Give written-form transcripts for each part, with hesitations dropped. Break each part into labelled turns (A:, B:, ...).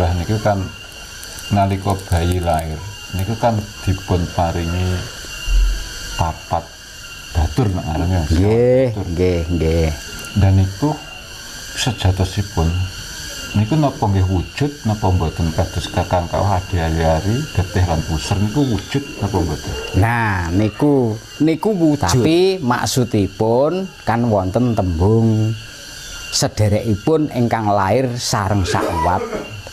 A: Istilah niku kan nalika bayi lahir niku kan dipun paringi papat batur nek ngarane.
B: Nggih, nggih, nggih.
A: Dan niku sejatosipun niku napa nggih wujud napa mboten, kados Kakang Kawah, Adi Ari-ari, Getih lan Puser niku wujud napa mboten?
B: Nah, niku niku wujud. Tapi maksudipun kan wonten tembung sederekipun ingkang lair sareng sakwat,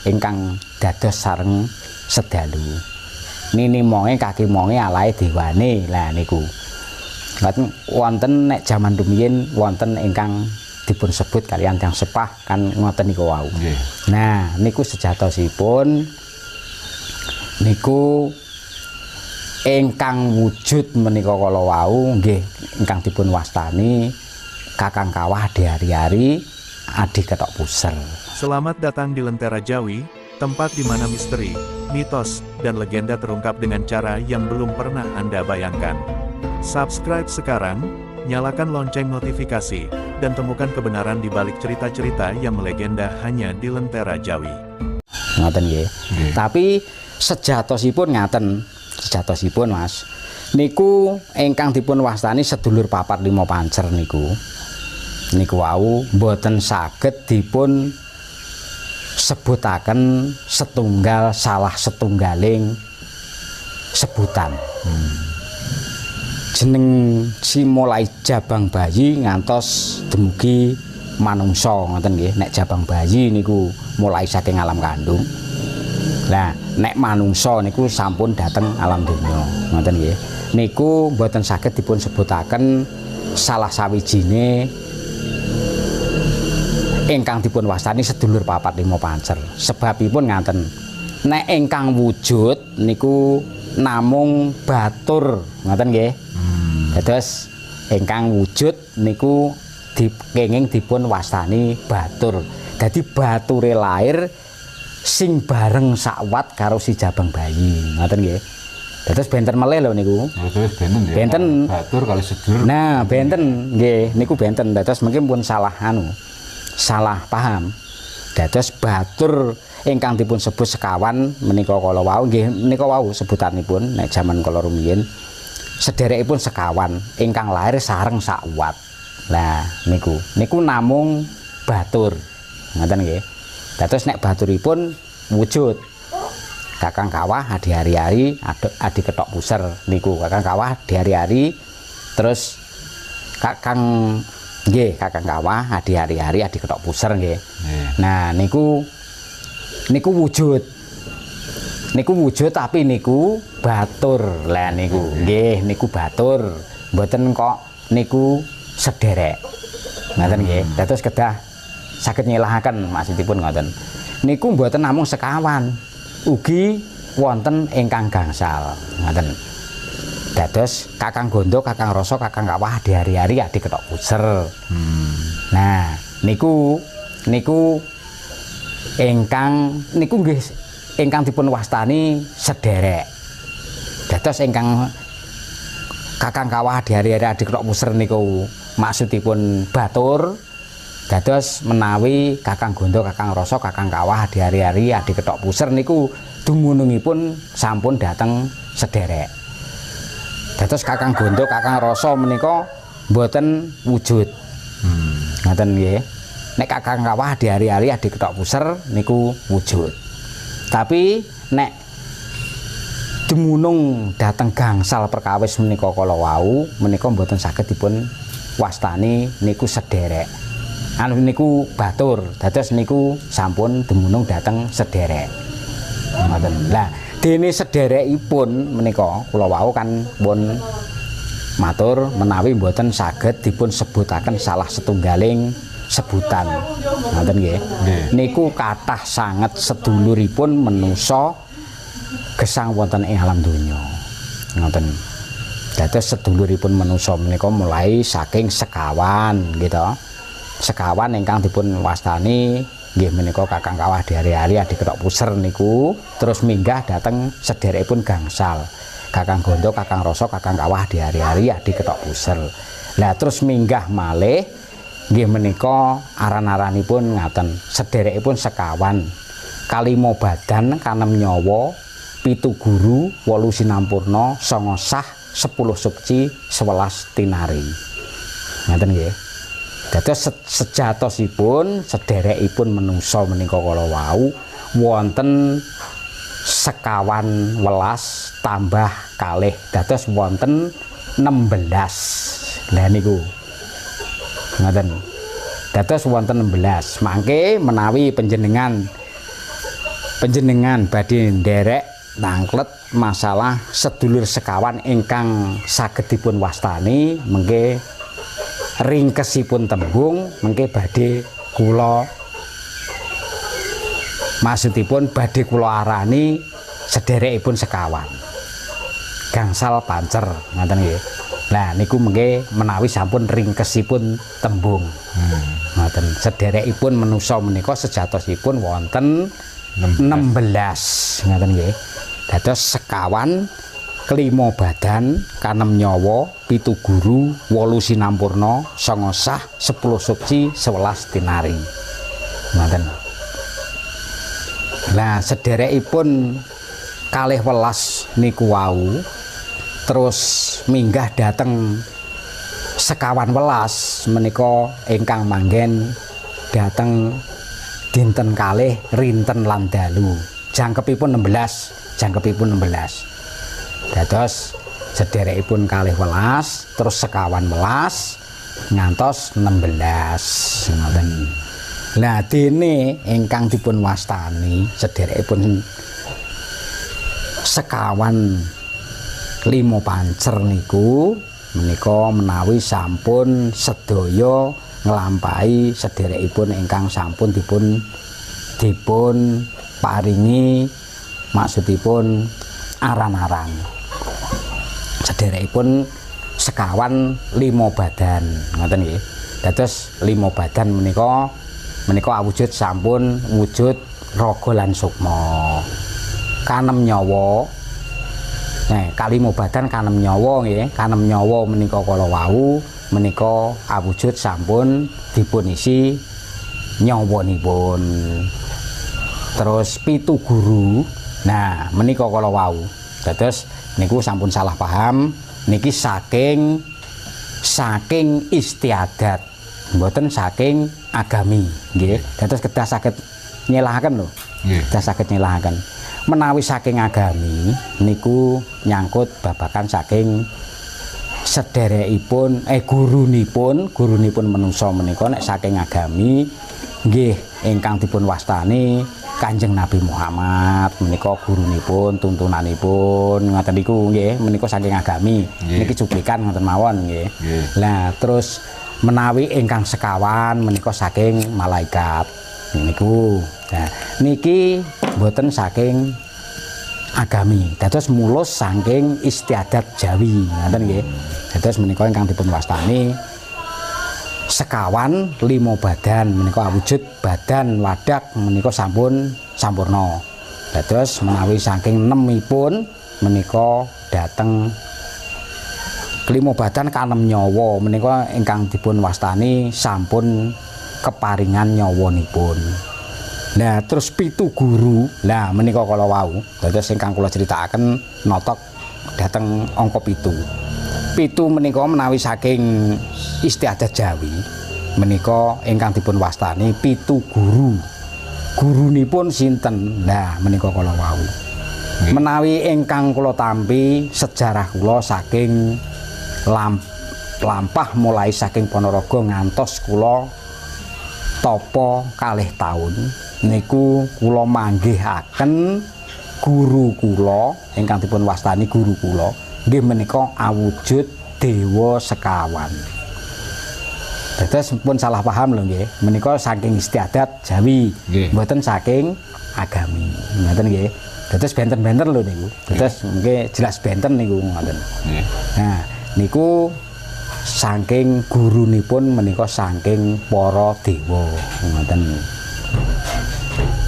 B: ingkang dados sareng sedalu. Nini monge kaki monge alahe dewane. Lah niku. Ngoten wonten nek jaman rumiyin wonten ingkang dipun sebut kaliyan tiyang sepah kan ngoten niku wau. Nah, niku sejatosipun niku ingkang wujud menika kala wau nggih ingkang dipun wastani Kakang Kawah, Adi Ari-ari, Adi Ketok Puser.
C: Selamat datang di Lentera Jawi, tempat di mana misteri, mitos, dan legenda terungkap dengan cara yang belum pernah Anda bayangkan. Subscribe sekarang, nyalakan lonceng notifikasi, dan temukan kebenaran di balik cerita-cerita yang melegenda hanya di Lentera Jawi.
B: Ngoten nggih.
A: Nggih.
B: Tapi sejatosipun ngaten, sejatosipun, Mas. Niku ingkang dipun wastani sedulur papat lima pancer niku. Niku wau mboten saged dipun sebutaken setunggal salah setunggaling sebutan. Jeneng si mulai jabang bayi ngantos dumugi manungsa ngoten nggih. Nek jabang bayi niku mulai saking alam kandung. Lah nek manungsa niku sampun dateng alam donya ngoten nggih. Niku mboten saged dipun sebutaken salah sawijine ingkang dipun wastani sedulur papat lima pancer. Sebabipun ngaten. Nek ingkang wujud niku namung batur ngoten nggih. Dados ingkang wujud niku kenging dipun wastani batur. Dadi bature lair sing bareng sakwat karo si jabang bayi ngoten nggih. Dados benten melih lho niku.
A: Terus benten ya.
B: Benten.
A: Batur kali sedulur.
B: Nah, benten nggih niku benten. Dados mungkin pun salah anu. Salah paham. Dados batur ingkang dipun sebut sekawan menika kala wau nggih menika wau sebutanipun nek jaman kala rumiyin sederekipun sekawan ingkang lahir sareng sakwat. Lah niku niku namung batur. Ngoten nggih. Dados nek baturipun wujud Kakang Kawah, Adi Ari-ari, Adi Ketok Puser niku Kakang Kawah, Adi Ari-ari, terus Kakang nggih Kakang Kawah, Adi Ari-ari, Adi Ketok Puser nggih. Nah niku niku wujud. Niku wujud tapi niku batur. Lah niku nggih niku batur. Mboten kok niku sederek. Ngoten nggih. Dados kedah saged nyelahaken maksudipun ngoten. Niku mboten namung sekawan. Ugi wonten ingkang gangsal. Ngoten. Dados Kakang Gondo, Kakang Rasa, Kakang Kawah, Adi Ari-ari, Adi Ketok Puser. Nah, niku niku ingkang niku nggih ingkang dipun wastani sederek. Dados ingkang Kakang Kawah, Adi Ari-ari, Adi Ketok Puser niku maksudipun batur. Dados menawi Kakang Gondo, Kakang Rasa, Kakang Kawah, Adi Ari-ari, Adi Ketok Puser niku dumunungipun sampun dateng sederek. Dados Kakang Gondo, Kakang Rasa menika mboten wujud. Ngoten nggih. Nek Kakang Kawah, Adi Ari-ari, Adi Ketok Puser niku wujud. Tapi nek dumunung dateng gangsal perkawis menika kala wau menika mboten saged dipun wastani niku sederek. Anu niku batur. Dados niku sampun dumunung dateng sederek. Ngoten. Lah dene sederekipun menika kula wau kan pun matur menawi mboten saged dipun sebutaken salah setunggaling sebutan. Ngoten nggih. Niku kathah sanget seduluripun manusa gesang wonten ing alam donya. Ngoten. Dados seduluripun manusa menika mulai saking sekawan gitu. Sekawan ingkang dipun wastani nggih menika Kakang Kawah, Adi Ari-ari, Adi Ketok Puser niku terus minggah dateng sederekipun gangsal. Kakang Gondo, Kakang Rasa, Kakang Kawah, Adi Ari-ari, Adi Ketok Puser. Lah terus minggah malih nggih menika aran-aranipun ngaten, sederekipun sekawan. Kalima badan kanem nyawa, 7 guru, 8 sinampurna, 9 sah, 10 sukci, 11 tinari. Ngaten nggih. Dados sejatosipun sederekipun menungsa menika kala wau wonten 21 tambah kalih dados wonten 16. Lah niku. Ngaten. Dados wonten 16. Mangke menawi panjenengan badhe nderek nangklet masalah sedulur sekawan ingkang saged dipun wastani mengke ringkesipun tembung mengke badhe kula maksudipun badhe kula arani sederekipun sekawan gangsal pancer ngoten nggih. Nah niku mengke menawi sampun ringkesipun tembung. Ngoten sederekipun manusa menika sejatosipun wonten 16 ngoten nggih. Dados sekawan kelima badan kanem nyawa, 7 guru, 8 sinampurna, 9 sah, 10 sukci, 11 tinari. Ngoten. Lah sederekipun 12 niku wau terus minggah dhateng 21 menika ingkang manggen dhateng dinten kalih rinten lan dalu. Jangkepipun 16, jangkepipun 16. Dados sederekipun 12 terus 21 ngantos 16 ngoten. Lah dene ingkang dipun wastani sederekipun sekawan 5 pancer niku menika menawi sampun sedaya nglampahi sederekipun ingkang sampun dipun paringi maksudipun aran-aran. Sederekipun sekawan 5 badan ngoten nggih. Dados 5 badan menika awujud sampun wujud raga lan sukma. Kanem nyawa. Nah, kalima badan kanem nyawa nggih. Kanem nyawa menika kala wau menika awujud sampun dipun isi nyawanipun. Terus 7 guru. Nah, menika kala wau. Dados niku sampun salah paham, niki saking istiadat, mboten saking agami, nggih. Dados kedah saged nyelahaken lho.
A: Nggih.
B: Kedah saged nyelahaken. Menawi saking agami niku nyangkut babakan saking sederekipun gurunipun menungsa menika nek saking agami nggih ingkang dipun wastani Kanjeng Nabi Muhammad menika gurunipun, tuntunanipun ngoten niku nggih menika saking agami. Niki cuplikan ngoten mawon nggih. Lah terus menawi ingkang sekawan menika saking malaikat niku. Nah niki mboten saking agami, dados mulus saking istiadat Jawi ngoten nggih. Dados menika ingkang dipun wastani sekawan 5 badan menika awujud badan wadak menika sampun sampurna. Dados menawi saking 6-ipun menika dhateng 5 badan kanem nyawa menika ingkang dipun wastani sampun keparingan nyawanipun. Nah terus 7 guru, lah menika kala wau dados ingkang kula critakaken notok dhateng angka 7. 7 menika menawi saking istiadat Jawi menika ingkang dipun wastani 7 guru. Gurunipun sinten? Nah menika kala wau. Menawi ingkang kula tampi sejarah kula saking lampah mulai saking Ponorogo ngantos kula tapa 2 tahun niku kula manggihaken guru kula ingkang dipun wastani guru kula nggih menika awujud dewa sekawan. Dados pun salah paham lho nggih, menika saking istiadat Jawi, mboten saking agami. Ngoten nggih. Dados benten-benten lho niku. Dados mengke jelas benten niku ngoten. Nah, niku saking gurunipun menika saking para dewa ngoten.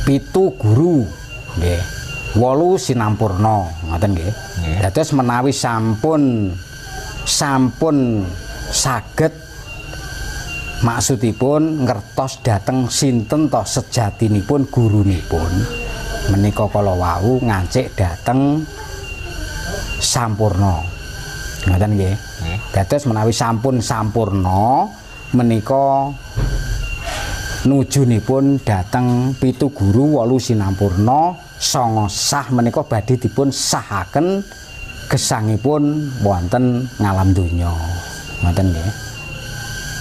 B: 7 guru nggih. 8 sinampurna ngoten nggih. Dados menawi sampun saged maksudipun ngertos dhateng sinten to sejatinipun gurunipun Menika kala wau ngancik dhateng sampurna. Ngoten nggih. Dados menawi sampun sampurna menika nujunipun dhateng 7 guru 8 sinampurna 9 sah menika badhe dipun sahaken gesangipun wonten ngalam donya. Ngoten nggih.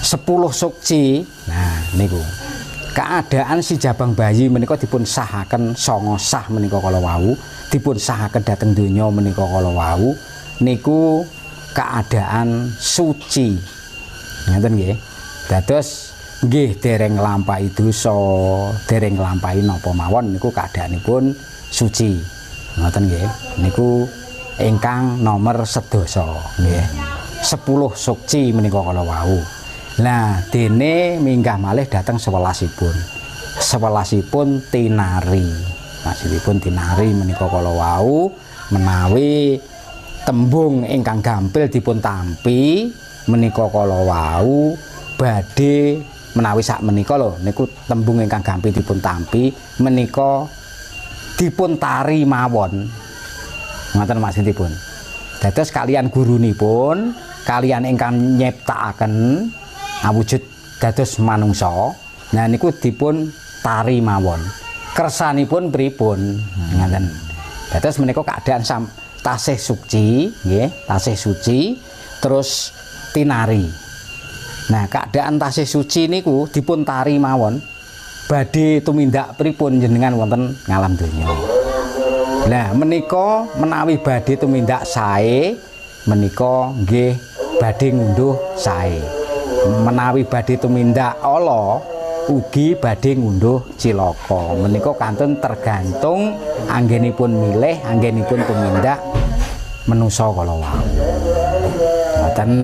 B: 10 sukci. Nah niku keadaan si jabang bayi menika dipun sahaken 9 sah menika kala wau, dipun sahaken dhateng donya menika kala wau niku keadaan suci. Ngoten nggih. Dados nggih dereng nglampahi dosa, dereng nglampahi napa mawon niku keadaanipun suci. Ngoten nggih. Niku ingkang nomor 10 nggih. 10 sukci menika kala wau. Nah, dene minggah malih dhateng 11-ipun. 11-ipun tinari. Maksudipun tinari menika kala wau menawi tembung ingkang gampil dipun tampi menika kala wau badhe menawi sak menika lho niku tembung ingkang gampil dipun tampi menika dipun tari mawon. Ngoten maksudipun. Dados kalian gurunipun, kalian ingkang nyiptakaken awujud dados manungsa. Nah niku dipun tari mawon. Kersanipun pripun? Ngoten. Dados menika keadaan tasih suci, nggih, tasih suci terus tinari. Nah, keadaan tasih suci niku dipun tari mawon. Badhe tumindak pripun jenengan wonten ngalam donya. Nah, menika menawi badhe tumindak sae menika nggih badhe ngunduh sae. Menawi badhe tumindak ala ugi badhe ngunduh cilaka. Menika kantun tergantung anggenipun milih, anggenipun tumindak menusa kala wau. Ngoten.